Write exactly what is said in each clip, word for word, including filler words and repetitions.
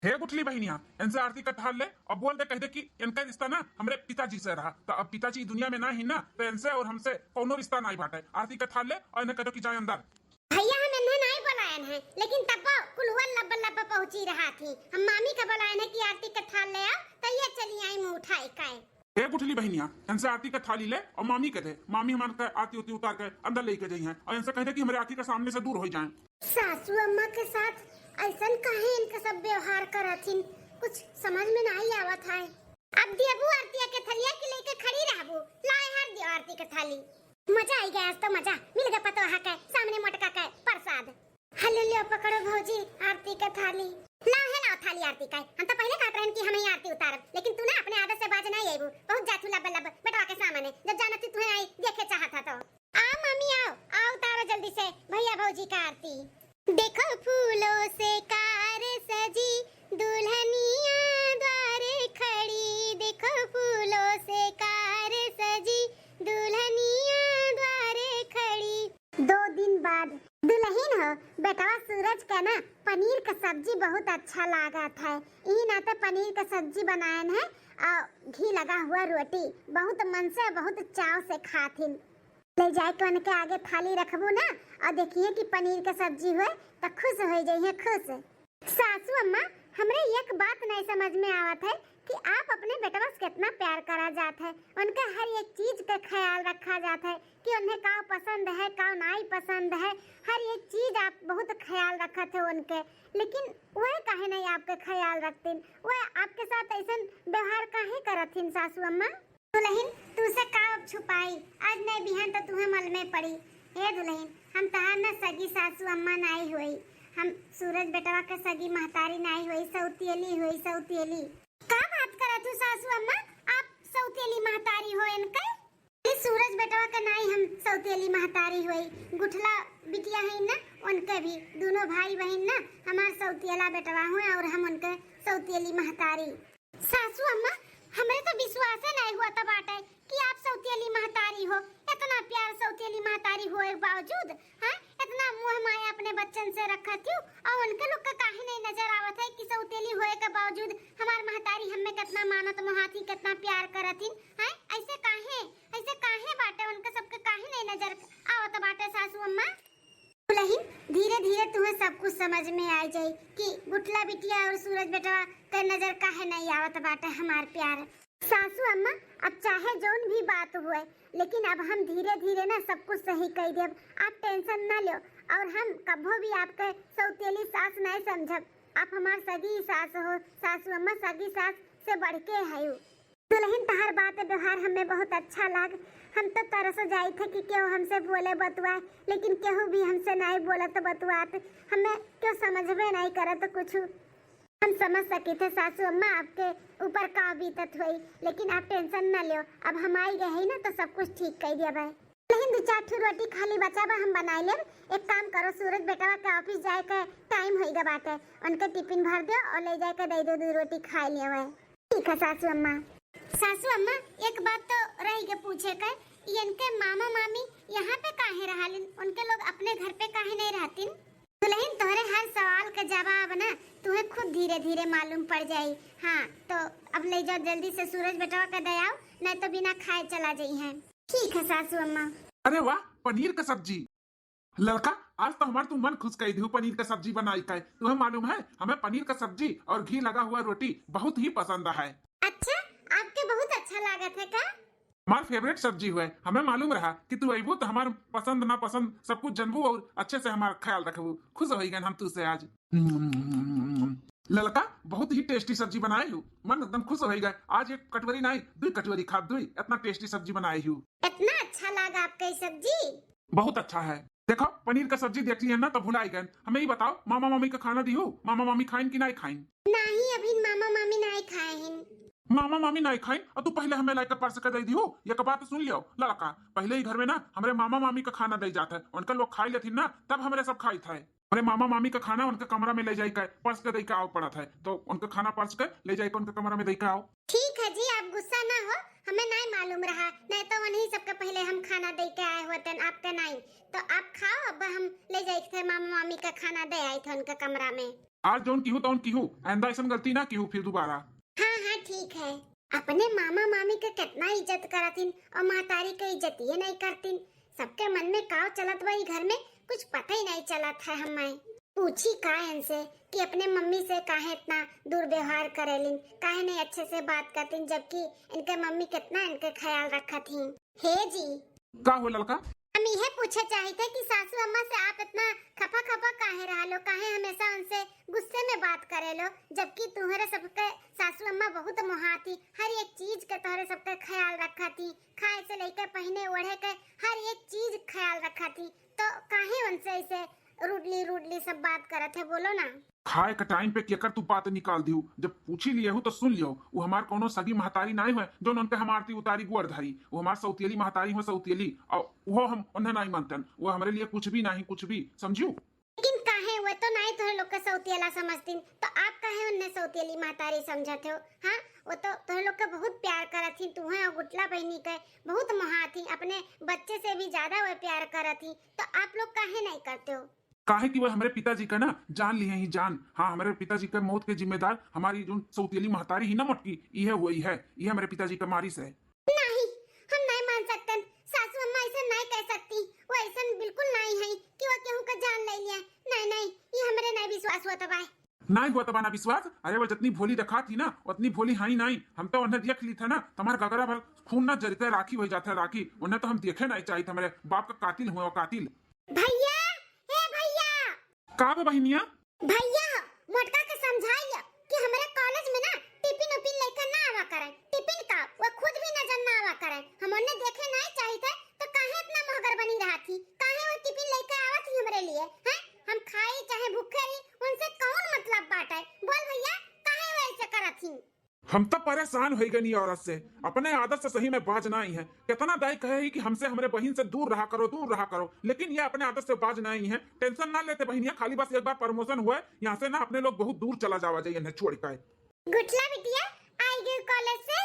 हे गुठली बहिनिया, इनसे आरती के थाल ले और बोल दे, कह दे कि इनका रिश्ता ना हमरे पिताजी से रहा, तो अब पिताजी दुनिया में ना ही ना, तो इनसे और हमसे कौनो रिश्ता नहीं बाटे। आरती के थाल ले और इन्हें कह दो कि जाए अंदर। भैया, हम इन्हें नहीं बुलायन है, लेकिन तब कुलवा लब्ब लब्ब पहुंची रहा थी। हम मामी का बुलायन है कि आरती के थाल ले आओ, तो ये चली आई मुंह उठाए काए। हे गुठली बहिनिया, इनसे आरती का थाली ले और मामी के दे। मामी हमारे के आरती उती उतार के अंदर लेके जाई हैं और इनसे कह दे कि हमारे आँखी के सामने से दूर हो जाएं। सासू अम्मा के साथ ऐसन काहे इनका सब व्यवहार करत हिन, कुछ समझ में नहीं आवत है। अब देबू आरतिया के थलिया की लेके खड़ी रहबू? लाए हार दियो आरती के थाली। मजा आई गया आज तो, मजा मिल गया पतोहा के सामने मोटका के प्रसाद। हलो, लो पकड़ो भौजी आरती के थाली। लाओ है, लाओ थाली आरती का। हम तो पहले कहत रहन कि हम ही आरती उतारब, लेकिन तू ना अपने आदत से बाज नहीं आईबू। बहुत जाथू लब लब बेटवा के सामने, जब जानती तुहे आई देखे चाहत है तो। आओ मामी आओ, आओ उतारो जल्दी से भैया भौजी का आरती। देखो फूलों से कार सजी, दुल्हनिया द्वारे खड़ी। देखो फूलों से कार सजी, दुल्हनिया द्वारे खड़ी। दो दिन बाद। दुल्हन हो, बेटवा सूरज के ना पनीर का सब्जी बहुत अच्छा लागत है, यही नाते पनीर का सब्जी बनायन है और घी लगा हुआ रोटी। बहुत मन से, बहुत चाव से खाथिन। ले जाए के उनके आगे थाली रखबू ना और देखिए कि पनीर का सब्जी हुए तो खुश हो जाइए, खुश। सासू अम्मा, हमरे एक बात नहीं समझ में आवत है कि आप अपने बेटवा से कितना प्यार करा जात है, उनके हर एक चीज के ख्याल रखा जात है कि उन्हें का पसंद है, का नाई पसंद है, हर एक चीज आप बहुत ख्याल रखत है उनके, लेकिन वह काहे नहीं आपके ख्याल रखतिन, वह आपके साथ ऐसन व्यवहार काहे करत हिन सासू अम्मा? दुल्हन, तू से का अब छुपाई, आज नहीं बिहान तो तुहे मल में पड़ी। हे दुल्हन, हम तहार न सगी सासू अम्मा नाई होई, हम सूरज बेटवा के सगी महतारी नाई होई, सौतेली होई, सौतेली। का बात करत हू सासू अम्मा, आप सौतेली महतारी हो इनके? ई सूरज बेटवा के नाई हम सौतेली महतारी होई, गुठला बिटिया है ना, उनके भी दोनों भाई बहन ना हमार सौतेला बेटवा हुए और हम उनके सौतेली महतारी। सासू अम्मा, हमरे तो विश्वासे नहीं हुआ त बाटे कि आप सौतेली महतारी हो। इतना प्यार सौतेली महतारी होए बावजूद, हैं, इतना मोह माया अपने बच्चन से रखत हो और उनके लोग का काहे नहीं नजर आवत है कि सौतेली होए के बावजूद हमार महतारी हमें कितना मानत मोहात ही, कितना प्यार करत ही, हैं? ऐसे काहे, ऐसे काहे बाटे, उनके सबके काहे नहीं नजर आवत बाटे सासू अम्मा? दुल्हन, धीरे धीरे तुम्हें सब कुछ समझ में आ जाई कि गुठला बिटिया और सूरज बेटवा के नजर काहे नहीं आवत बाटे हमार प्यार। सासू अम्मा, अब चाहे जौन भी बात हुए, लेकिन अब हम धीरे धीरे ना सब कुछ सही कर देब। आप टेंशन ना लो और हम कभो भी आपके सौतेली सास नहीं समझब। आप हमार सगी सास हो सासू अम्मा, सगी सास से बढ़ के है। दुल्हन, तहार बात व्यवहार हमें बहुत अच्छा लाग। हम तो तरस जाइत है कि केहू हमसे बोले बतुआए, लेकिन केहू भी हमसे नहीं बोलत बतुआत, हमें क्यों समझबे नहीं करत कुछ। हम समझ सकित है सासू अम्मा आपके ऊपर का बीतत होई, लेकिन आप टेंशन न लो, अब हम आई गए हैं ना तो सब कुछ ठीक कर दिया भाई। लेकिन दो चार ठो रोटी खाली बचा बा, हम बनाई लेब। एक काम करो, सूरज बेटवा के ऑफिस जाए के टाइम होई गा बाटे, उनके टिफिन भर दो और ले जाए के दे दो, दो रोटी खाई ले हुए। ठीक है सासू अम्मा। सासू अम्मा, एक बात तो रह गए पूछे के, इनके मामा मामी यहाँ पे काहे रहालिन? उनके लोग अपने घर पे काहे नहीं रहतिन? दुल्हन, तोहरे हर सवाल का जवाब ना तुम्हें खुद धीरे धीरे मालूम पड़ जाई। हाँ, तो अब ले जाओ जल्दी से सूरज बेटवा का दयाओ, नहीं तो बिना खाए चला जाई हैं। ठीक है सासू अम्मा। अरे वाह, पनीर का सब्जी। लड़का, आज तो हमार तू मन खुश कर दियो पनीर का सब्जी बनाई के। तुम्हें मालूम है, हमें पनीर का सब्जी और घी लगा हुआ रोटी बहुत ही पसंद है। अच्छा, आपके बहुत अच्छा लागत है का? हमार फेवरेट सब्जी हुए, हमें मालूम रहा कि तू अइबू तो हमार पसंद नापसंद सब कुछ जनबू और अच्छे से हमार ख्याल रखबू। खुश हो गए हम तू से आज। ललका, बहुत ही टेस्टी सब्जी बनाए हो, मन एकदम खुश हो गए। आज एक कटोरी नहीं, दो कटोरी खा दो, इतना टेस्टी सब्जी बनाए हो। इतना अच्छा लगा आपका ये सब्जी? बहुत अच्छा है। देखो, पनीर का सब्जी देख लिया ना तो भुलाई गए। हमें ही बताओ, मामा मामी का खाना दियो, मामा मामी खाइन कि नहीं खाइन? नहीं, अभी मामा मामी नहीं खाए हैं। मामा मामी नहीं खाइन और तू पहले हमें लाइकर परस के दे दियो। एक बात सुन लियो लड़का, पहले ही घर में ना हमरे मामा मामी का खाना दे जात है, उनका लोग खाई लेथिन ना तब हमरे सब खाई थे। हमरे मामा मामी का खाना उनके कमरा में ले जाई के परस के दे के आओ पड़त है, तो उनका खाना परस के ले जाई के उनके कमरा में दे के आओ। ठीक है जी, आप गुस्सा ना हो, हमें नहीं मालूम रहा, नहीं तो उन्हीं सबके पहले हम खाना दे के आए होते, आपके नहीं। तो आप खाओ, अब हम ले जाए थे मामा मामी का खाना दे आए थे उनके कमरा में। आज जौन किहू तौन किहू, आइंदा ऐसन गलती ना किहू फिर दोबारा। हाँ हाँ, ठीक है। अपने मामा मामी के कितना इज्जत करतिन और महतारी के इज्जतिये नहीं करतिन। सबके मन में काव चलत बा ई घर में, कुछ पता ही नहीं चलत है हमें। पूछी का इनसे कि अपने मम्मी से काहे इतना दुर्व्यवहार करेलिन, काहे नहीं अच्छे से बात करतिन, जबकि इनके मम्मी कितना इनके ख्याल रखत ही। हे जी, का हो ललका? हम इहे पूछे चाहित है कि सासू अम्मा से आप इतना खफा खफा काहे रहा लो, काहे हमेशा उनसे गुस्से में बात करे लो, जबकि तुम्हारे सबके सासू अम्मा बहुत मोहाती, हर एक चीज के तुम्हारे सबके ख्याल रखती, खाए से लेके पहने ओढ़े के हर एक चीज ख्याल रखती, तो काहे उनसे ऐसे रूडली रूडली सब बात करत है, बोलो ना। खाए के टाइम पे केकर तू बात निकाल दिहू? जब पूछी लिए हूँ तो सुन लियो। वो हमार कौनो सगी महतारी नाई हुए जो उनके हमार ती उतारी गुअर धरी। वो हमार सौतेली महतारी हुए, सौतेली, और वो हम उन्हें नाई मानतन। वो हमरे लिए कुछ भी नाई, कुछ भी, समझियो? लेकिन काहे वो तो नाई तोहरे लोग के सौतेला समझतिन, तो आप काहे उन्हें सौतेली महतारी समझत हो? हाँ, वो तो तोहरे लोग के बहुत प्यार करत ही, तुहे और गुटला बहनी के बहुत मोहात ही, अपने बच्चे से भी ज्यादा वो प्यार करत ही, तो आप लोग काहे नहीं करते हो? काहे कि वो हमरे पिताजी का ना जान लिए ही जान। हाँ, हमरे पिताजी के मौत के जिम्मेदार हमारी जो सौतेली महतारी ही ना मोटकी, इहे हुई है, इहे हमरे पिताजी का मारिस है। नहीं, हम नहीं मान सकतन। सासू अम्मा ऐसा नहीं कह सकती। वो ऐसा बिल्कुल नहीं है कि वो केहू का जान ले लिया। नहीं, नहीं, ये हमरे नहीं विश्वास होत बा। नहीं होत बा ना विश्वास? अरे वो जितनी भोली दिखात ही ना, उतनी भोली है ही नहीं। हम तो उन्हें देख ली थे ना, तुम्हारे गगरा भर खून ना जरिते राखी हो जाते राखी। उन्हें तो हम देखे नहीं चाहिए, हमारे बाप का कातिल हुए, वो कातिल। भैया, ए भैया। का बा बहिनिया? भैया, मोटका के समझाइया कि हमरे कॉलेज में ना टिफिन उफिन लेके ना आवा करें। टिफिन का, वो खुद भी नजर ना आवा करें। हम उन्हें देखे नहीं चाहिए थे, तो काहे इतना महगर बनी रहा थी? काहे वो टिफिन लेके आवत ही हमरे लिए? हैं? हम खाई चाहे भूखे रही, उनसे कौन मतलब बाटे? बोल भैया, काहे वो ऐसे करत ही? हम तो परेशान हो गए नी औरत से, अपने आदत से सही में बाज ना आई है। कितना दाई कहे ही कि हमसे, हमरे बहिन से दूर रहा करो, दूर रहा करो, लेकिन ये अपने आदत से बाज ना आई है। टेंशन ना लेते बहिनिया, खाली बस एक बार प्रमोशन हुए, यहाँ से ना अपने लोग बहुत दूर चला जावा जाइए इन्हें छोड़ के। गुठला बिटिया आई गई कॉलेज से।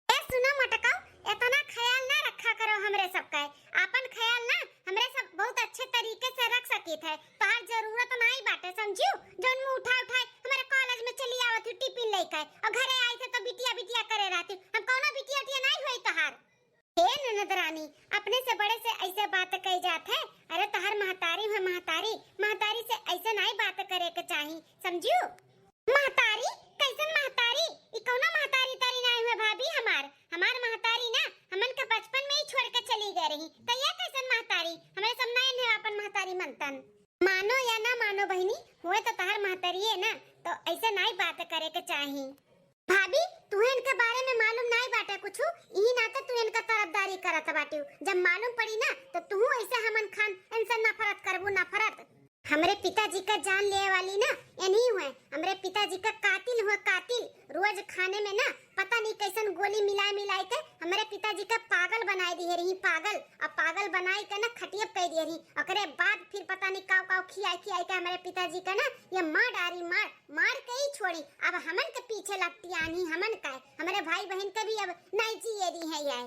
ए सुनो मोटकाऊ, इतना ख्याल ना रखा करो हमरे सबका, आपन ख्याल ना हमरे सब बहुत अच्छे तरीके से रख सकित है। तोहार जरूरत नाई बाटे, समझियो? जौन मुंह उठा उठाए हमारे कॉलेज में चली आवत हूँ टिफिन लेके, और घरे आई थे तो बिटिया बिटिया करे रहती। हम कौनो बिटिया उटिया नाई हुई तोहार। हे ननद रानी, अपने से बड़े से ऐसे बात कही जात है? अरे तोहार महतारी है महतारी, महतारी से ऐसे नाई बात करे के चाही, समझियो? महतारी? कैसन महतारी? ई कौनो महतारी तारी नाई हुए भाभी हमार। हमार महतारी ना हमन के बचपन में ही छोड़ के चली गए रही, तो ये कैसन महतारी? हमरे सब नाई ने अपन महतारी मनतन। मानो या ना मानो बहिनी, हुए तो तहार महतारी है ना, तो ऐसे नाई बात करे के चाही। भाभी, तुहे इनके बारे में मालूम नाई बाटे कुछ, यही नाते तू इनका तरफदारी करत बाटियो। जब मालूम पड़ी ना, तो तू ऐसे हमन खान इनसे नफरत करबू, नफरत। हमरे पिताजी का जान लेवे वाली ना यही हुए, हमरे पिताजी का कातिल हुए, कातिल। रोज खाने में ना पता नहीं कैसन गोली मिलाए मिलाए के हमरे पिताजी का पागल बनाए दिए रही, पागल। अब पागल बनाए के ना खटिया पे दिए रही। ओकरे बाद फिर पता नहीं काव काव खियाए खियाए के हमरे पिताजी का ना ये मार डारी, मार, मार के ही छोड़ी। अब हमन के पीछे लपटियानी, हमन का, हमरे भाई बहन के भी अब नहीं जिए दी है ये।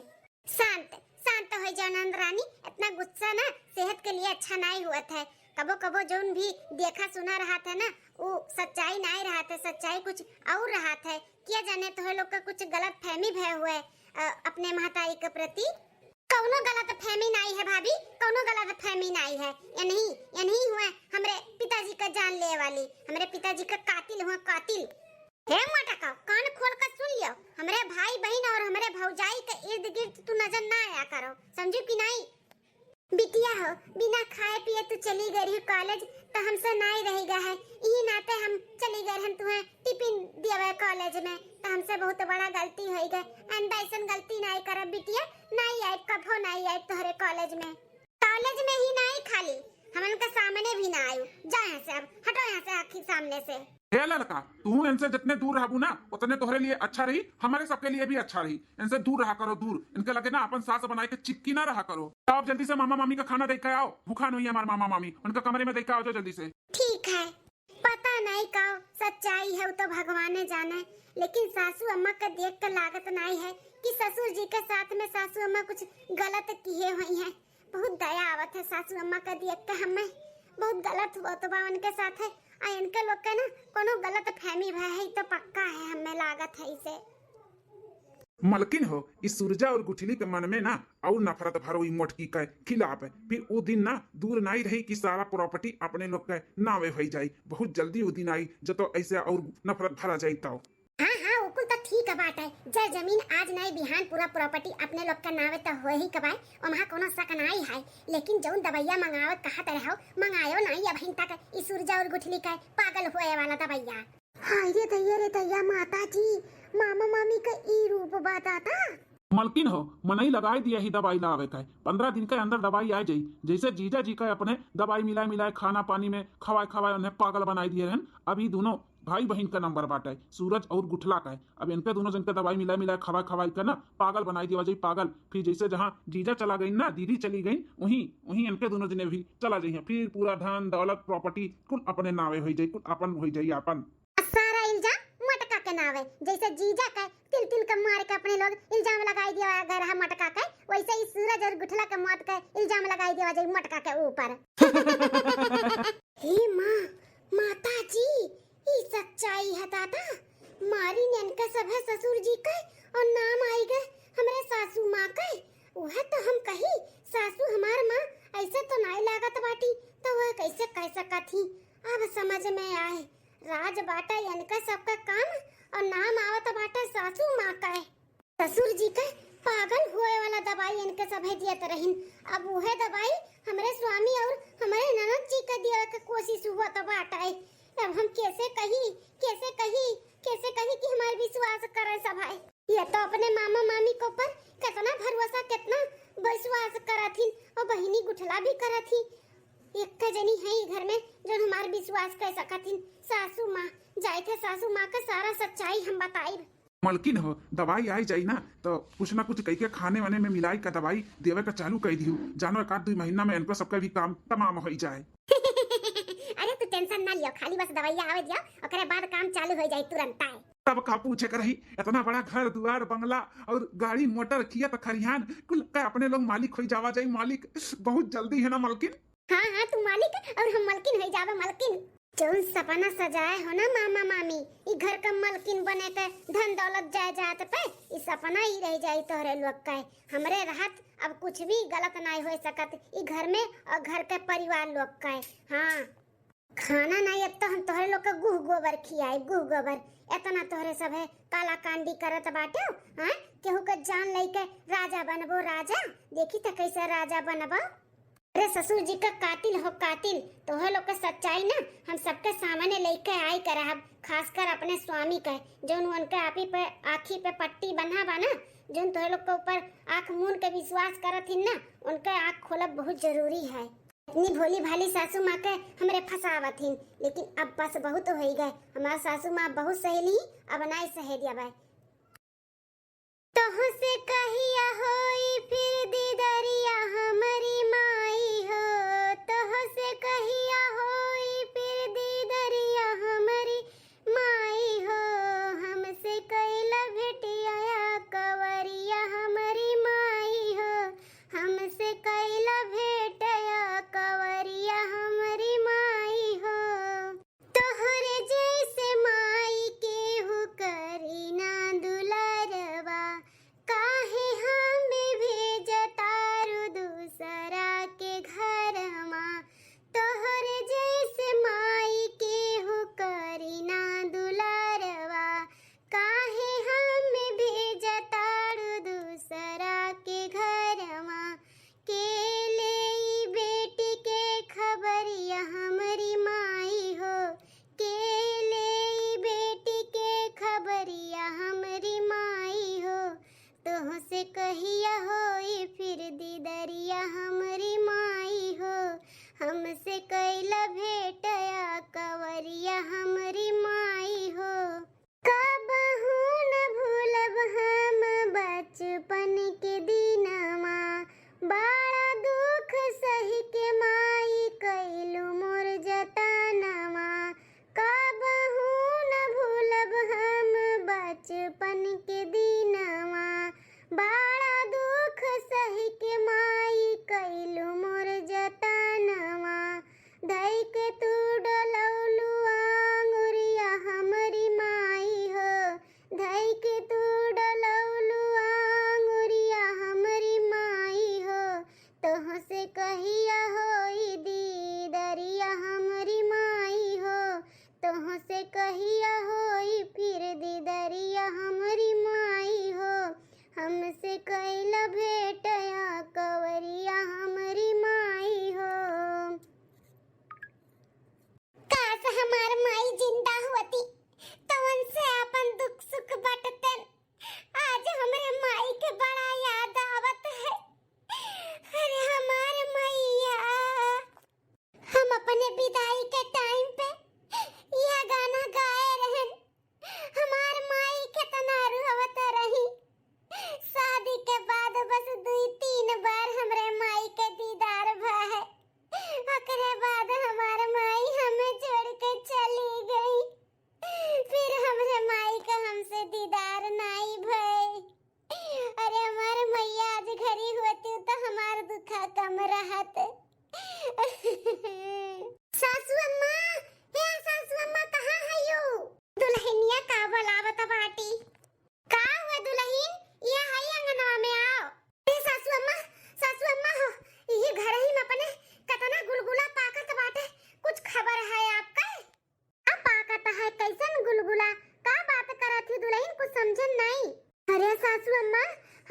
शांत, शांत हो जा नंद रानी, इतना गुस्सा ना सेहत के लिए अच्छा नाई हुआ था। कबो कबो जौन भी देखा सुना रहा था ना, वो सच्चाई नाई रहा था, सच्चाई कुछ और रहा था। क्या जाने तोहे लोग का कुछ गलत फहमी भय हुए, अ, अपने महतारी के प्रति। कौनो गलत फहमी नाई है भाभी, कौनो गलत फहमी नाई है। यही, यही हुए हमरे पिताजी का जान लेवे वाली, हमरे पिताजी का कातिल हुए, कातिल। हे मोटका, कान खोल कर सुन लियो, हमरे भाई बहन और हमरे भौजाई के इर्द गिर्द तू नजर ना आया करो, समझू कि नाई? बिटिया हो, बिना खाए पिए तू चली गई रही कॉलेज, तो हमसे नाई रही गए है। यही नाते हम चली गए, हम तुम्हें टिफिन दियावे कॉलेज में, तो हमसे बहुत बड़ा गलती हो गए। आइंदा ऐसन गलती नाई करब बिटिया, नाई आए, कभो नाई आए तोहरे कॉलेज में। कॉलेज में ही नाई, खाली हमन के सामने भी ना आयु। जा यहाँ से, अब हटो यहाँ से, आखिर सामने से। ए ललका, तू इनसे जितने दूर रहबू ना, उतने तोहरे लिए अच्छा रही, हमारे सबके लिए भी अच्छा रही। इनसे दूर रहा करो, दूर। इनके लगे ना अपन सास बनाए के चिपकी ना रहा करो। जाओ जल्दी से मामा मामी का खाना दे के आओ, भूखा नहीं है हमारे मामा मामी, उनका कमरे में दे के आओ, जाओ जल्दी से। ठीक है, पता नहीं का सच्चाई है, वो तो भगवान जाने, लेकिन सासू अम्मा का देख के लागत नहीं है कि ससुर जी के साथ में सासू अम्मा कुछ गलत किए हुई हैं। बहुत दया आवत है सासू अम्मा का देख के हमें, बहुत गलत होत बा उनके साथ है। आ इनके लोग के ना कोनो गलत फहमी भय है तो पक्का है, हमें लागत है इसे। मलकिन हो, ई सूरजा और गुठली के मन में ना और नफरत भरो ई मोटकी के खिलाफ। फिर उ दिन ना दूर नाई रही कि सारा प्रॉपर्टी अपने लोग के नावे होई जाई। बहुत जल्दी उ दिन आई जब तो ऐसे और नफरत भरा जाई तो। हाँ, हाँ, उ कुल तो ठीक है बात है। जय जमीन आज नाई बिहान पूरा प्रॉपर्टी अपने लोग के नावे तो हो ही कबाय, ओमा कोनो शक नाई है। लेकिन जौन दवाइया मंगावे कहत रहो, मंगायो नाई अबहिन तक। ई सूरजा और गुठली के पागल होए वाला दवाइया। हाँ, ये दैया रे दैया, माता जी, मामा मामी का ई रूप बताता। मलकिन हो, मनई लगाई दिया ही दवाई लावे का है। पन्द्रह दिन के अंदर दवाई आ जाई। जैसे जीजा जी का अपने दवाई मिलाए मिलाए खाना पानी में खवाए खवाए उन्हें पागल बनाई दिए रहन, अभी दोनों भाई बहिन का नंबर बाटे, सूरज और गुठला का है। अब इनके दोनों जन के दवाई मिलाए मिलाए खवाए खवाए के ना पागल बनाई दिया जाई, पागल। फिर जैसे जहाँ जीजा चला गई ना, दीदी चली गई, वहीं वहीं इनके दोनों जने भी चला जाइए। फिर पूरा धन दौलत प्रॉपर्टी कुल अपने नावे हो जाई, कुल अपन हो जाई अपन। सारा इल्जाम मटका के नावे, जैसे जीजा के तिल तिल के मार के अपने लोग इल्जाम लगाई दिया गया रहा मटका के, वैसे ही सूरज और गुठला के मौत के इल्जाम लगाई दिया जाई मटका के ऊपर। हे माँ, माता जी, ई सच्चाई है दादा। मारी नेनका सब है ससुर जी के और नाम आई गए हमरे सासू माँ के। वह तो हम कही, सासू हमार माँ ऐसे तो नाई लागत बाटी, तो वह कैसे कह सकत ही? अब समझ में आए, राज बाटा इनका सबका काम और नाम आवत बाटा सासू माँ का है। ससुर जी का पागल होए वाला दवाई इनके सभे दियत रहिन। अब उहे दवाई हमरे स्वामी और हमरे ननद जी के दिए के कोशिश हुआ तो बाटा है। अब हम कैसे कही, कैसे कही, कैसे कही कि हमार विश्वास करे सभाए। ये तो अपने मामा मामी के ऊपर कितना भरोसा, कितना विश्वास करत हिन और बहिनी गुठला भी करत ही। एक जनी है ई घर में जो हमार विश्वास कर सकत हिन, सासू माँ। जाए थे सासू माँ का सारा सच्चाई हम बताइब। मलकिन हो, दवाई आई जाई ना तो कुछ ना कुछ कह के खाने वाने में मिलाई का दवाई देवे का चालू कर दियो, जानो एक आध दो महीना में इनको सबका भी काम तमाम हो जाए। अरे तू टेंशन ना लियो, खाली बस दवाइया आवे दियो, ओकरे बाद काम चालू हो जाई तुरंत आए। तब का पूछे के रही, इतना बड़ा घर दुआर बंगला और गाड़ी मोटर खेत खरिहान कुल का अपने लोग मालिक हो जावा जाई मालिक। बहुत जल्दी है ना मलकिन? हाँ हाँ, तू मालिक और हम मलकिन हो जावे मलकिन। जौन सपना सजाए हो ना मामा मामी, ई घर का मलकिन बने के, धन दौलत जायदाद पे, ई सपना ही रह जाई तोहरे लोग का। हमरे रहत अब कुछ भी गलत नाई हो सकत ई घर में और घर के परिवार लोग का। हाँ, खाना नाई, अब तो हम तोहरे लोग के गुह गोबर खियाई, गुह गोबर। इतना तोहरे सब है काला कांडी करत बाटे, हाँ? केहू के जान लेके राजा बनबो राजा, देखी त कैसे राजा बनबो। अरे ससुर जी का कातिल हो कातिल, तोहरे लोग के सच्चाई ना हम सबके सामने लेके आई करब, खासकर अपने स्वामी के, जौन उनके आपी पे आँखी पे पट्टी बंधा बा ना, जौन तोहरे लोग के ऊपर आँख मून के विश्वास करत हिन ना, उनके आँख खोलब बहुत जरूरी है। इतनी भोली भाली सासू माँ के हमरे फंसावत हिन, लेकिन अब बस बहुत होई गए। हमार सासू माँ बहुत सहेली, अब नाई सहे दिया बाय। तोहसे कहिया होई फिर दीदरिया हमरी माई हो, तोहसे कहिया होई फिर दीदरिया हमरी माई हो, हमसे कैला भेटिया कवरिया हमरी माई हो, हमसे कैला भेटया कवरिया हमरी माई हो। तोहरे जैसे माई केहू करी ना दुलारवा, काहे हमें भेजतारू दूसरा के घरमा। तोहरे जैसे माई केहू करी ना दुलारवा, काहे हमें भेजतारू दूसरा के घरमा। के लेई बेटी के खबरिया हमरी माई हो, के लेई बेटी के खबरिया हमरी माई हो। तोहसे कहिया होई फिर दीदरिया हमरी माई हो, हमसे कैला भेटया कवरिया हमरी माई हो। कबहू न भूलब हम बचपन के दिनमा, बड़ा दुख सहि के माई कैलू मोर जतनमा। कबहू न भूलब हम बचपन के दिनमा, बड़ा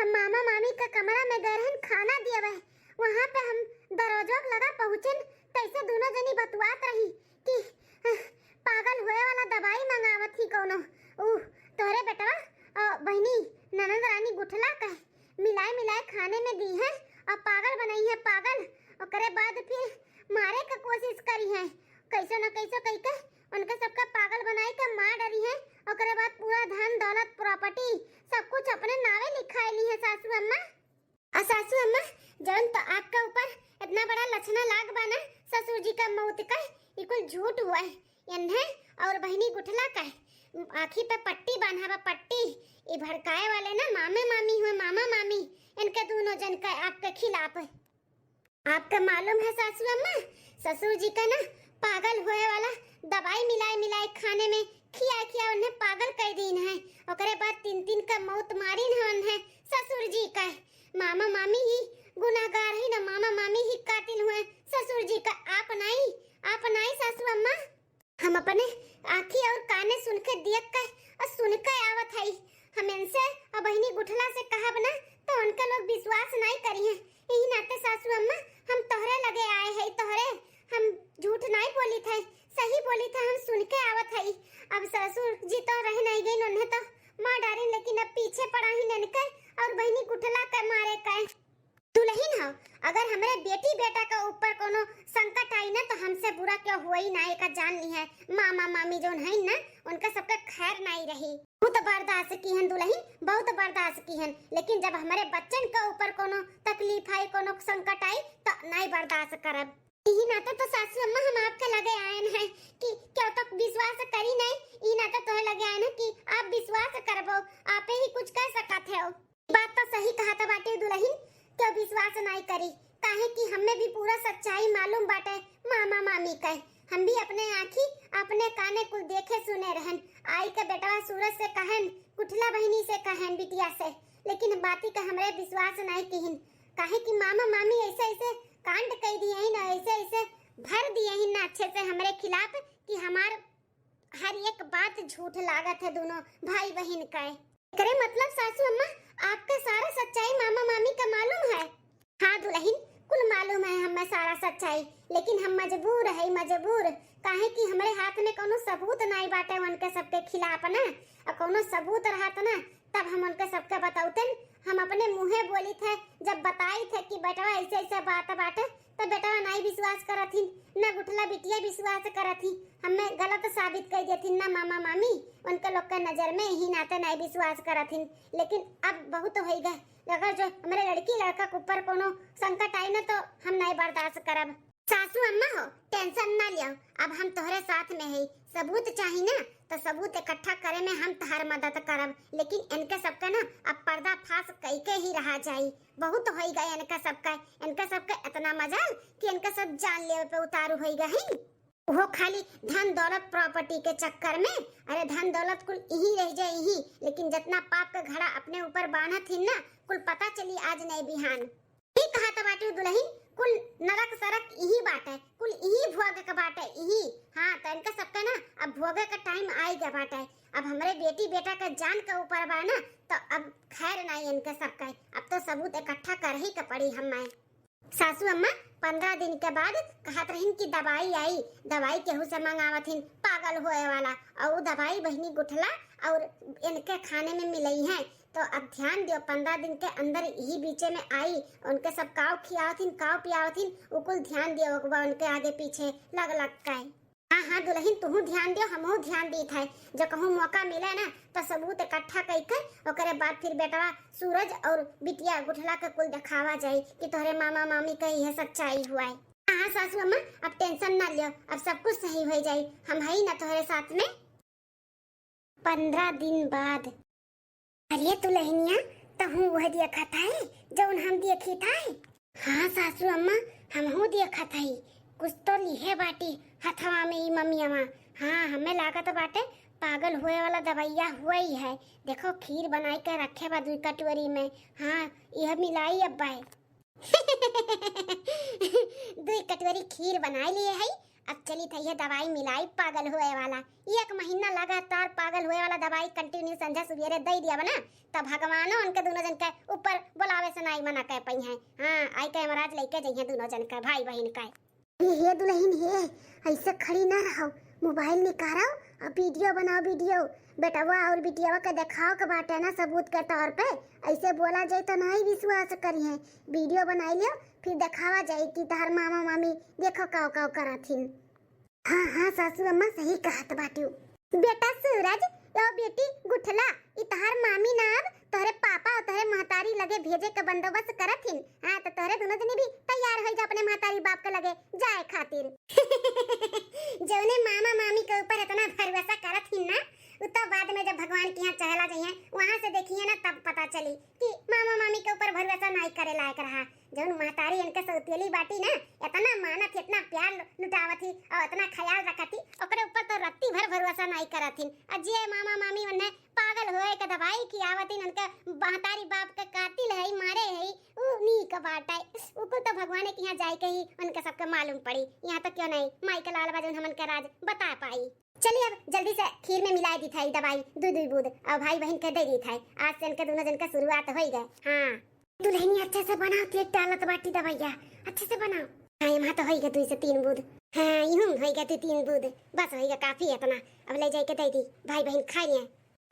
मामा मामी का कमरा में गए रहन खाना दियावे। वहाँ पे हम दरवाजो के लगा पहुँचन, तैसे दोनों जनी बतुआत रही कि, "अह, पागल होए वाला दवाई मंगावत ही कौनो।" ऊ तोहरे बेटवा और बहिनी ननद रानी गुठला कहे मिलाए मिलाए खाने में दी है और पागल बनाई है पागल। ओकरे बाद फिर मारे के कोशिश करी है, कैसो न कैसो कई के उनके सबके पागल बनाई के मार डरी है। ओकरे बाद पूरा धन दौलत प्रॉपर्टी सब कुछ अपने नावे लिखाए ली है सासू अम्मा। और सासू अम्मा, जौन तो आपका ऊपर इतना बड़ा लछना लाग बा ना ससुर जी का मौत का, ई कुल झूठ हुआ है। इन्हें और बहिनी गुठला का आँखी पे पट्टी बांधा बा, पट्टी। ई भड़काए वाले ना मामे मामी हुए, मामा मामी, इनके दोनों जन का आपके खिलाफ। आपके मालूम है सासू अम्मा, ससुर जी का ना पागल होए वाला दवाई मिलाए मिलाए खाने में खिया खिया उन्हें पागल कर दीन है। ओकरे बाद तीन तीन का मौत मारीन है उन्हें ससुर जी का। मामा मामी ही गुनाहगार है ना, मामा मामी ही कातिल हुए ससुर जी का। आप नहीं, आप नहीं सासू अम्मा। हम अपने आँखी और काने सुन के दियक के और सुन के आवत हई। हम इनसे और बहिनी गुठला से कहब ना तो उनका लोग विश्वास नहीं करी हैं। यही नाते सासू अम्मा, हम तोहरे लगे आए हैं, तोहरे। हम झूठ नहीं बोली थे, सही बोली थे, हम सुन के आवत हई। अब ससुर जी तो रह नहीं गई, उन्हें तो मार डारिन, लेकिन अब पीछे पड़ा ही ननके और बहिनी गुठला के मारे के। दुलहिन हो, अगर हमरे बेटी बेटा के ऊपर कोनो संकट आई ना, तो हमसे बुरा क्यों हुई ना, एका जान ली है। मामा मामी जोन है ना, उनका सबका खैर नहीं रही। बहुत बर्दाश्त की हन दुलहिन, बहुत बर्दाश्त की हन, लेकिन जब हमरे बच्चन के ऊपर कोनो तकलीफ आई, कोनो संकट आई, तो नहीं बर्दाश्त करब। यही नाते तो सासू अम्मा हम आपके लगे आयन हैं कि क्यों तक विश्वास करी नहीं, ई नाते तोहे लगे आयन हैं कि आप विश्वास करबो, आपे ही कुछ कह सकत है। बात तो सही कहत बाटे दुलहिन, क्यों विश्वास नाई करी, काहे कि हमें भी पूरा सच्चाई मालूम बाटे मामा मामी के। हम भी अपने आँखी, अपने काने कुल देखे सुने रहन। आई के बेटवा सूरज से कहन, गुठला बहिनी से कहन, बिटिया से, लेकिन बाती का हमरे विश्वास नाई किहिन, काहे कि मामा मामी ऐसे ऐसे कांड कई दिए हैं ना, ऐसे ऐसे भर दिए हैं ना अच्छे से हमरे खिलाफ कि हमार हर एक बात झूठ लागत है दोनों भाई बहिन का। एकरे मतलब सासू अम्मा, आपके सारा सच्चाई मामा मामी का मालूम है? हाँ दुलहिन, कुल मालूम है हमें सारा सच्चाई, लेकिन हम मजबूर है, मजबूर, काहे कि हमरे हाथ में कोनो सबूत नाई बाटे उनके सबके खिलाफ ना, और कोनो सबूत रहत ना, तब हम उनके सबके बतौतन। हम अपने मुँहे बोली थे, जब बताई थे कि बेटवा ऐसे ऐसे बात बाटे, तो बेटवा नाई विश्वास करत हिन, ना गुठला बिटिया विश्वास करत ही, हमें गलत साबित कर देथिन ना मामा मामी, उनके लोग के नजर में यही नाते नाई विश्वास करत हिन। लेकिन अब बहुत होई गए, अगर जो हमरे लड़की लड़का के ऊपर कोनो संकट आई ना, तो हम नाई बर्दाश्त करब। सासू अम्मा हो, टेंशन ना लियो, अब हम तोहरे साथ में है। सबूत चाही ना, तो सबूत इकट्ठा करे में हम तहार मदद करब, लेकिन इनके सबके ना अब पर्दाफाश कई के ही रहा जाई। बहुत होई गए इनका सबका, इनका सबका इतना मजाल कि इनका सब जान लेवे पे उतारू होई गए हैं। वो खाली धन दौलत प्रॉपर्टी के चक्कर में, अरे धन दौलत कुल यही रह जाए यही, लेकिन जितना पाप का घड़ा अपने ऊपर बांधत हिन ना, कुल पता चली आज नहीं बिहान। ठीक कहत बाटू दुलहिन, कुल नरक सरक यही बाटे, कुल यही भोग के बाटे यही। हाँ, तो इनका सबके ना अब भोगे का टाइम आई गया बाटे। अब हमरे बेटी बेटा के जान के ऊपर बा ना, तो अब खैर नाई इनके सबके। अब तो सबूत इकट्ठा कर ही के पड़ी हमें। सासू अम्मा, पन्द्रह दिन के बाद कहत रहिन कि दवाई आई, दवाई केहू से मंगावत हिन, पागल होए वाला, और वो दवाई बहिनी गुठला और इनके खाने में मिलई है। तो अब ध्यान दियो, पन्द्रह दिन के अंदर यही बीचे में आई, उनके सब काव खियावत हिन, काव पियावत हिन, उ कुल ध्यान दियो, ओकबा उनके आगे पीछे लग लग के। हाँ, हाँ, दुलहिन, तुहू ध्यान दियो, हमहू ध्यान दीत है। जो कहूँ मौका मिले ना, तो सबूत इकट्ठा कई के, ओकरे बाद फिर बेटवा सूरज और बिटिया गुठला के कुल देखावा जाई कि तोहरे मामा मामी के यह सच्चाई हुआ है। हाँ, हाँ, सासू अम्मा, अब टेंशन ना लियो, अब सब कुछ सही हो जाई, हम हई ना तोहरे साथ में। पन्द्रह दिन बाद। अरे दुलहिनिया, तहूँ वह देखत है जौन हम देखी था? हाँ सासू अम्मा, हमहू देखत हई, कुछ तो लिहे बाटी हथवा में ई ममियावा। हाँ, हमें लागत बाटे पागल हुए वाला दवाइया हुआ ही है। देखो, खीर बनाई के रखे बा दुई कटोरी में। हाँ, यह मिलाई अब बाय। दुई कटोरी खीर बनाई लिए है अब चली थई है दवाई मिलाई पागल होए वाला। एक महीना लगातार पागल होए वाला दवाई continue संझा सुबेरे दे दिया बना, तब भगवानो उनके दोनों जन के ऊपर बोलावे से नाई मना कर पाई हैं। हाँ, आई के यमराज लेके जइहे दोनों जन के, भाई बहिन के। ए, हे दुलहिन हे, ऐसे खड़ी ना रहो, मोबाइल निकारो और वीडियो बनाओ, वीडियो। बेटवा और बिटियावा के देखाओ के बाटे ना सबूत के तौर पे, ऐसे बोला जाए तो नहीं विश्वास करिहे। वीडियो बनाई लियो, फिर देखावा जाए कि तहार मामा मामी देखो काव काव करथिन। हाँ हाँ सासू अम्मा सही कहत बाटियो। बेटा सूरज, यो बेटी गुठला, ई तहार मामी ना अब तोहरे पापा और तोहरे महतारी लगे भेजे के बंदोबस्त करत हिन। हाँ, तो तोहरे दोनों जने भी तैयार हो जा अपने महतारी बाप के लगे जाए खातिर। जौने मामा मामी के ऊपर इतना भरोसा करत हिन ना, उ तो बाद में जब भगवान के यहाँ चहला जइहे, वहाँ से देखिए ना, तब पता चली कि मामा मामी के ऊपर भरोसा नाई करे लायक रहा। जौन महतारी इनके सौतेली बाटी ना, इतना मानत ही, इतना प्यार लु-, लुटावत ही और इतना ख्याल रखत ही, ओकरे ऊपर तो रत्ती भर भरोसा नाई करत हिन। और जे मामा मामी उन्हें पागल होए के दवाई खियावत हिन, उनके महतारी बाप के कातिल है, मारे है, उ नीक बाटे। उ कुल तो भगवान के यहाँ जाए के ही उनके सबके मालूम पड़ी। यहाँ तो क्यों नहीं, माई के लाल बा जौन हमन के राज बता पाई। चलिए अब जल्दी से खीर में मिला दी था ई दवाई, दू दू बूंद, और भाई बहन के दे दी था। आज से इनके दोनों जन का शुरुआत हो गए। हाँ। दुलहिनी अच्छे से बनाओ, तेज डालत बाटी दवाइया, अच्छे से बनाओ। हाँ, यहाँ तो होई गए दुई से तीन बूंद। हाँ, यूं होई गए दुई तीन बूंद, बस होई गए काफी इतना। अब ले जाके दे दी, भाई बहन खा लिए।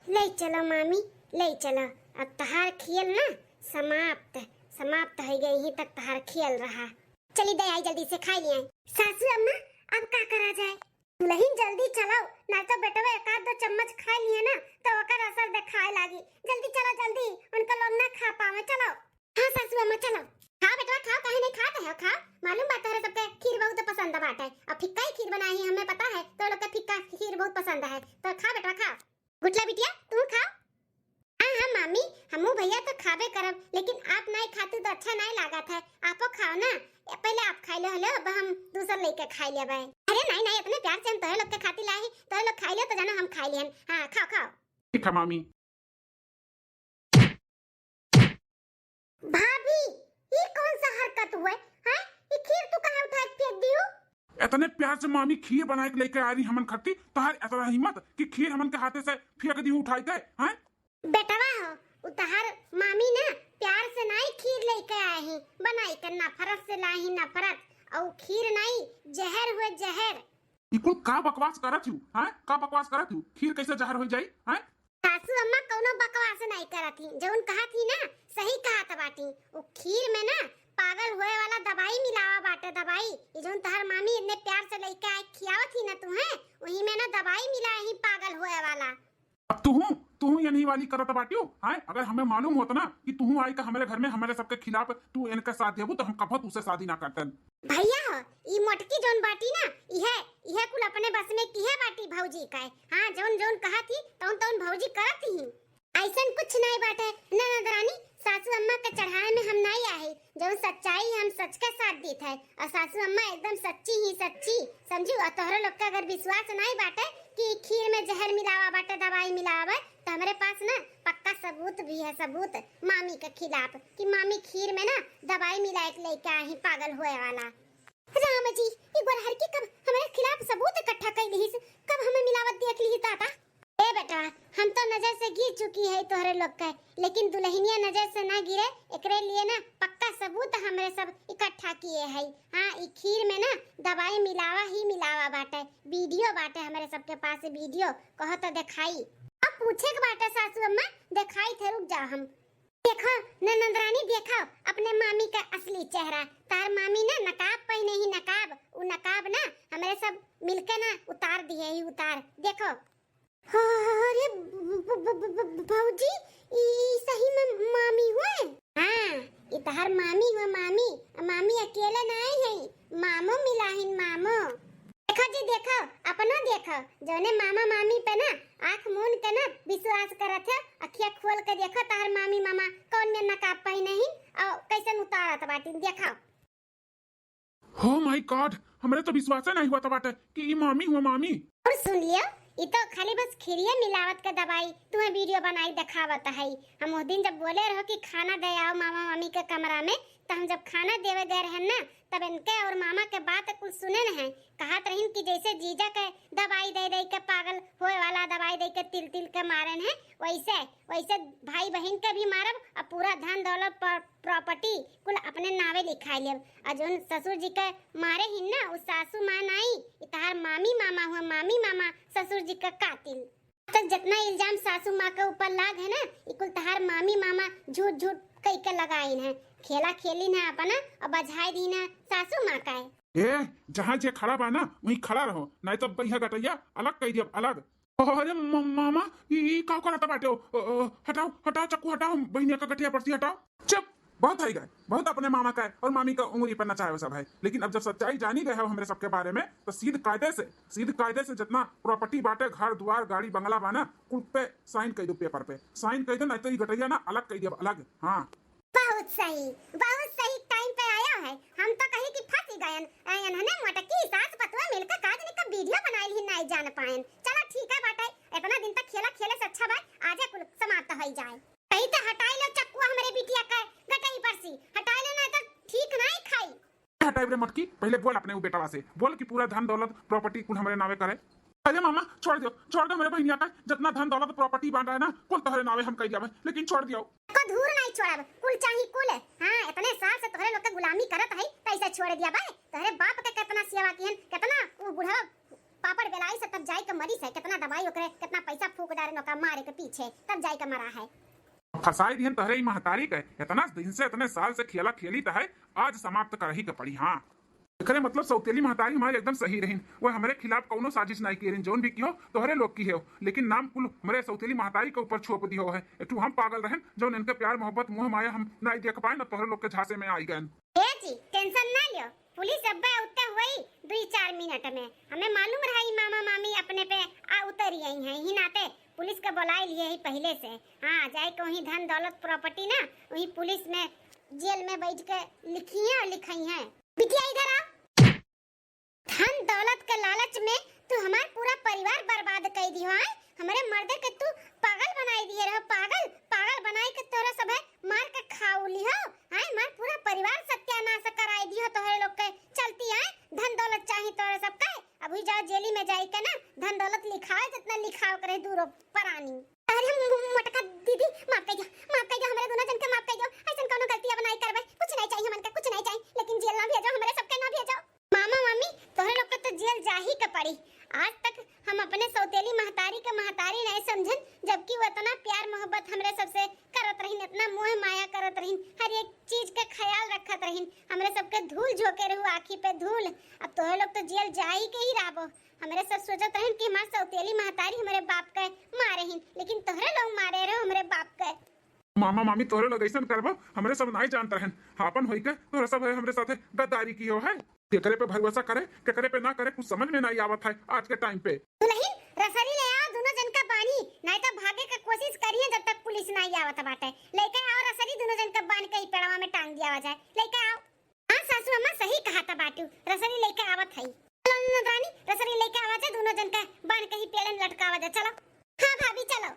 ले चलो मामी, ले चलो। अब तहार खेल ना समाप्त, समाप्त होई गए, यहीं तक तहार खेल रहा। चली दे आई जल्दी से खा लिए। सासू अम्मा, अब का करा जाए? दुलहिन जल्दी चलाओ, ना तो बेटवा एक आध दो चम्मच खा लिए ना, तो ओकर असर देखाए लागी। जल्दी चलो, जल्दी, उनका लोग ना खा पावे। चलो। हाँ सासू अम्मा, चलो। खाओ बेटवा, खाओ, काहे नहीं खात है, खाओ। मालूम बात है, सबके खीर बहुत पसंद बाटे। अब फिक्का ही खीर बनाई है, हमें पता है, तो लोग के फिक्का खीर बहुत पसंद है, तो खा बेटवा, खाओ। गुटला बिटिया, तू खाओ। हाँ हाँ मामी, हमू भैया तो खाबे करब, लेकिन आप नहीं खातू तो अच्छा नहीं लागत है। आपो खाओ ना, पहले आप खाई लो, हेलो, अब हम दूसर लेके खाई लेबे। अरे नहीं नहीं, इतने प्यार से हम तोहे लोग के खाती लाई, तोहे लोग खाई लो तो जानो हम खाई लिहन। हाँ, खाओ खाओ। ठीक है मामी। भाभी, ई कौन सा हरकत हुए? हैं? ई खीर तू काहे उठा के फेंक दियो? इतने प्यार से मामी खीर बनाए के लेके आ रही हमन खाती, तहार इतना हिम्मत कि खीर हमन के हाथे से फेंक दी उठाई के, हैं? बेटवा हो, उ तहार मामी ना प्यार से नाई खीर लेके आए ही, बनाई के नफरत से लाई ही नफरत। और खीर नाई, जहर हुए जहर। ई कुल का बकवास करत हू, हैं? का बकवास करत हू? खीर कैसे जहर हो जाई, हैं? सासू अम्मा कौनो बकवास नाई करत ही, जौन कहत ही ना सही कहत बाटी। उ खीर में ना पागल होए वाला दवाई मिलावा बाटे, दवाई। ई जौन तहर मामी इतने प्यार से लेके आए खियावत ही ना तुहे, वही में ना दवाई मिला ही पागल होए वाला। अब तुहू, तुहू यही वाली करत बाटियो, हैं? अगर हमें मालूम होत ना कि तुहू आई का हमारे घर में हमारे सबके खिलाफ तू इनका साथ देबू तो हम कभो तुझसे शादी ना करतन। भैया हो, ई मोटकी जौन बाटी ना, इहे, इहे कुल अपने बस में किहे बाटी भौजी का। हाँ, जौन जौन कहत ही, तौन तौन भौजी करत ही। ऐसन कुछ नाई बाटे, ननद रानी, सासू अम्मा के चढ़ाए में हम नाई आहे। जौन सच्चाई हम सच के साथ दीत है, और सासू अम्मा एकदम सच्ची ही सच्ची, समझू। और तोहरे लोग के अगर विश्वास नाई बाटे कि खीर में जहर मिलावा बाटे, दवाई मिलावा बाटे, तो हमरे पास ना पक्का सबूत भी है, सबूत मामी के खिलाफ, कि मामी खीर में ना दवाई मिलाए के लेके आई पागल होए वाला। राम जी, ई गोरहर की कब हमारे खिलाफ सबूत इकट्ठा कर लिहिस, कब हमें मिलावत देख लिहिस दादा। ए बेटवा, हम तो नजर से गिर चुकी है तोहरे लोग के, लेकिन दुल्हनिया नजर से ना गिरे, एकरे लिए ना पक्का सबूत हमरे सब इकट्ठा किए है। हाँ, ई खीर में ना दवाई मिलावा ही मिलावा बाटे, वीडियो बाटे हमरे सबके पास, वीडियो कहो तो दिखाई। अब पूछे के बाटे सासू अम्मा, दिखाई थे, रुक जाओ हम। देखो ननद रानी, देखो अपने मामी का असली चेहरा। तार मामी ना नकाब पहने ही, नकाब। उ नकाब ना हमरे सब मिलके ना उतार दिए ही, उतार। देखो। अरे ब-, ब-, ब-, ब-, ब-, भौजी, ई सही में मामी हुए? हाँ, ई तहार मामी हुए, मामी। आ मामी अकेले ना आई है, मामो मिलाहिन, मामो। देखो जी, देखो, अपनो देखो, जौने मामा मामी पे ना आँख मून के ना विश्वास करत है, अखिया खोल के देखो, तहार मामी मामा कौन में नकाब पहने ही और कैसन उतारत बाटिन, देखो। Oh my God, हमरे तो विश्वासे नहीं हुआ था बाटे कि ई मामी हुआ, मामी। और सुन लियो, ई तो खाली बस खीरिये मिलावत के दवाई तुम्हें वीडियो बनाई दिखावत है। हम उस दिन जब बोले रहो कि खाना दे आओ मामा मामी के कमरा में, त हम जब खाना देवे गए रहन ना, तब इनके और मामा के बात कुल सुने न है। कहत रहिन कि जैसे जीजा के दवाई दे दे के पागल होए वाला, दवाई दे के तिल तिल के मारेन है, वैसे, वैसे भाई बहिन के भी मारब और पूरा धन दौलत प्र-, प्रॉपर्टी कुल अपने नावे लिखाई लेब। और जोन ससुर जी के मारे ही ना, उ सासू माँ नाई, इ तहार मामी मामा हुआ, मामी मामा ससुर जी के कातिल। तक जितना इल्जाम सासू माँ के ऊपर लाग है ना, इ कुल तहार मामी मामा झूठ झूठ कई के लगाइन है। खेला खेलिन है अपना और बझाए दीन है सासू माँ का है। ए, जहाँ जे खड़ा बा ना, वहीं खड़ा रहो, नहीं तो बढ़िया गटैया अलग कई दियब, अलग। अरे म-, मामा, ई, ई का करत बाटे हो? अ, अ, हटाओ, हटाओ चक्कू, हटाओ बहिनिया का गठिया पर से हटाओ। चुप, बहुत है गए, बहुत अपने मामा का है और मामी का उंगली पर नचाए हो सब है। लेकिन अब जब सच्चाई जानी गए हो हमरे सबके बारे में, तो सीध कायदे से, सीध कायदे से जितना प्रॉपर्टी बाटे, घर दुआर, गाड़ी बंगला बा ना, कुल पे साइन कर दो पेपर पे, साइन कर दो, नहीं तो ई गटैया ना अलग कर दियब, अलग। हाँ। बहुत सही, बहुत सही टाइम पे आया है। हम तो कही कि फंसी गयन। ए, इन्होंने मोटकी सास पतुआ मिलकर का जाने का वीडियो बनाई ली, नहीं जान पाएन। चला ठीक है बाटे, इतना दिन तक खेला खेले से अच्छा बा, आजे कुल समाप्त हो जाए। कहीं तो हटाई लो चक्कुआ हमरे बिटिया का गटई पर से, हटाई लो, ना तो ठीक नहीं खाई। हटाई रे मोटकी, पहले बोल अपने उ बेटवा से, बोल कि पूरा धन दौलत प्रॉपर्टी कुल हमरे नावे करे। अरे मामा, छोड़ दियो, छोड़ दो मेरे बहनिया का, जितना धन दौलत प्रॉपर्टी बन रहा है ना, कुल तोहरे नावे हम कह दिया, लेकिन छोड़ दियो। को धूर नहीं छोड़ब, कुल चाही कुल। हाँ, इतने साल से तोहरे लोग के गुलामी करत है, कैसे छोड़ दिया बे? तोहरे बाप के कितना सेवा किहन, कितना उ बुढ़वा पापड़ बेलाई से तब जाई के मरी से, कितना दवाई ओकरे, कितना पैसा फूक डारे ओका मारे के पीछे, तब जाई के मरा है। फंसाई दिहन तोहरे ई महतारी के, इतना दिन से, इतने साल से खेला खेली त है, आज समाप्त करही के पड़ी। हाँ, एकरे मतलब सौतेली महतारी हमारी एकदम सही रहिन, वो हमरे खिलाफ कौनो साजिश नहीं किए रहिन, जौन भी किहो तोहरे लोग की हो, लेकिन नाम कुल हमरे सौतेली महतारी के ऊपर छोप दिहो है। एक ठू हम पागल रहन, जौन इनके प्यार मोहब्बत मोह माया हम नहीं देख पाए, न तोहरे लोग के झांसे में आई गए। ए जी, टेंशन ना लियो, पुलिस अब्बे उत्ते हुई दुई चार मिनट में। हमें मालूम रहा ई मामा मामी अपने पे आ उतरी आई हैं, यही नाते पुलिस के बुलाई लिए ही पहले से। हाँ, जाए के वहीं धन दौलत प्रॉपर्टी ना, वहीं पुलिस में जेल में बैठ के लिखी हैं और लिखाई हैं। बिटिया इधर आओ। धन दौलत के लालच में तू हमार पूरा परिवार बर्बाद कर दियो है। हमरे मर्दे के तू पागल बनाई दिए रहो, पागल, पागल बनाई के तोरा सब है मार के खाऊ लिहो। आए, मार पूरा परिवार सत्यानाश कराई दियो तोहरे लोग के चलती। आए, धन दौलत चाही तोहरे सब के। अभी जाओ जेली में जाई के ना धन दौलत लिखाओ, जितना लिखाओ करे दूरो परानी। अरे मु-, मोटका दीदी, माफ कर दियो, माफ कर दियो, हमरे दोनों जन के माफ कर दियो। ऐसन कोनो गलती अब नहीं करबे। कुछ नहीं चाहिए मन के, कुछ नहीं चाहिए, लेकिन जेल ना भेजो, हमरे सबके ना भेजो। मामा मामी, तोहरे लोग के तो जेल जाही के पड़ी। आज तक हम अपने सौतेली महतारी के महतारी नहीं समझन, जबकि वो इतना प्यार मोहब्बत हमरे सबसे करत रहिन, इतना मोह माया करत रहिन, हर एक चीज के ख्याल रखत रहिन, हमरे सबके धूल झोंके रहू आँखी पे धूल। अब तोहरे लोग तो जेल जाही के ही रहबो। हमरे सब सोचत रहिन कि हमार सौतेली महतारी हमरे बाप के मारे हिन, लेकिन तोहरे लोग मारे रहो हमरे बाप के। मामा मामी तोहरे लोग ऐसन करबो, हमरे सब नाई जानत रहन। आपन होई के तोहरे सब है हमरे साथे गद्दारी किहो है। केकरे पे भरोसा करे, केकरे पे ना करे, कुछ समझ में नाई आवत है आज के टाइम पे। दुलहिन, रसरी ले आओ दोनों जन का बानी, नाई तो भागे के कोशिश करिए जब तक पुलिस नाई आवत बाटे। लेके आओ रसरी, दोनों जन का बांध के ही पेड़वा में टांग दिया जाए। लेके आओ। हाँ सासू अम्मा, सही कहा था बाटू, रसरी लेके आवत है। चलो ननद रानी, रसरी लेके आवा जाए, दोनों जन का बांध के ही पेड़ में लटकावा जाए। चलो। हाँ भाभी, चलो।